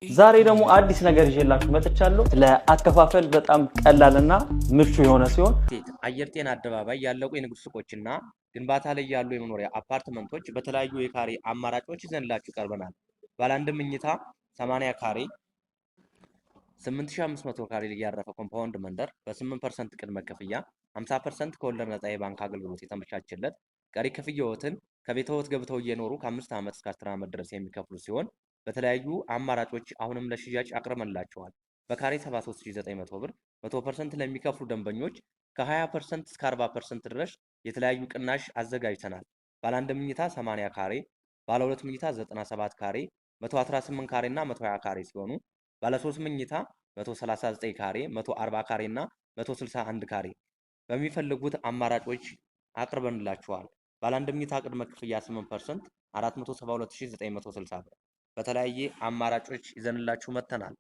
ዛሬ ደግሞ አዲስ ነገር ይዤላችሁ መጥቻለሁ። ለአከፋፈል በጣም ቀላልና ምቹ የሆነ ሲሆን አየር ጤና አደባባይ ያለቁ የንግድ ሱቆችና ግንባታ ላይ ያሉ የመኖሪያ አፓርትመንቶች በተለያዩ የካሬ አማራጮች ይዘንላችሁ ቀርበናል። ባለ አንድ መኝታ 80 ካሬ 8500 ካሬ ላይ ያረፈ compound መንደር በ8% ቅድመ ክፍያ፣ 50% ከወለድ ነፃ የባንክ አገልግሎት የተመቻቸለት፣ ቀሪ ክፍያዎትን ከቤተዎት ገብተው እየኖሩ ከ5 ዓመት እስከ 10 ዓመት ድረስ የሚከፍሉ ሲሆን በተለያዩ አማራጮች አሁንም ለሽያጭ አቅርበንላቸዋል። በካሬ 73900 ብር 100% ለሚከፍሉ ደንበኞች ከ20% እስከ 40% ድረስ የተለያዩ ቅናሽ አዘጋጅተናል። ባለ አንድ መኝታ 80 ካሬ፣ ባለ ሁለት መኝታ 97 ካሬ፣ 118 ካሬ እና 120 ካሬ ሲሆኑ ባለ 3 መኝታ 139 ካሬ፣ 140 ካሬ እና 161 ካሬ በሚፈልጉት አማራጮች አቅርበንላችኋል። ባለ አንድ መኝታ ቅድመ ክፍያ 8% 472960 ብር በተለያየ አማራጮች ይዘንላችሁ መጥተናል።